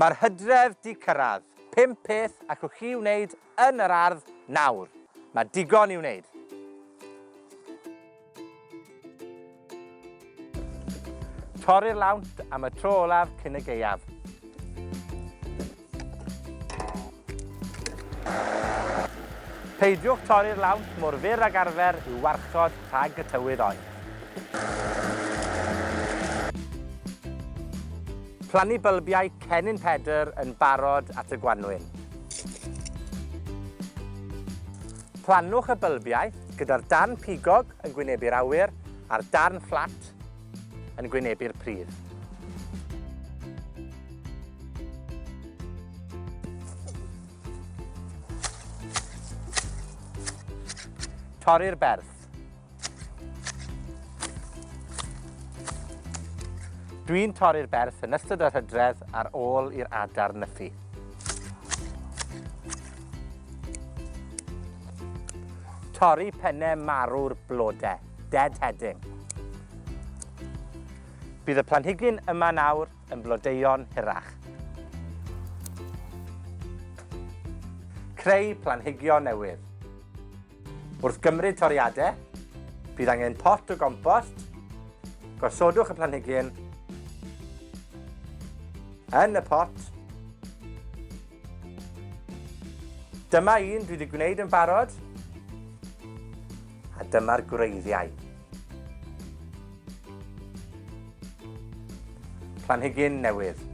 Mae'r hydref 'di cyrraedd. Pump peth allwch chi wneud yn yr ardd nawr. Mae digon i'w wneud. Torri'r lawnt am y tro olaf cyn y gaeaf. Peidiwch torri'r lawnt mor fyr ag arfer i'w warchod rhag y tywydd oer. Plannu bylbiau cennin Pedr yn barod at y gwanwyn. Plannwch y bylbiau gyda'r darn pigog yn gwynebu'r awyr a'r darn fflat yn gwynebu'r pridd. Torri'r berth. Dwi'n torri'r berth yn ystod yr hydref ar ôl i'r adar nythu. Torri penne marw'r blode, dead heading. Bydd y planhigyn yma nawr yn blodeuo'n hirach. Creu planhigion newydd. Wrth gymryd toriadau, bydd angen pot o gompost, gosodwch y planhigyn yn y pot. Dyma un dwi wedi gwneud yn barod, a dyma'r gwreiddiau. Planhigyn newydd.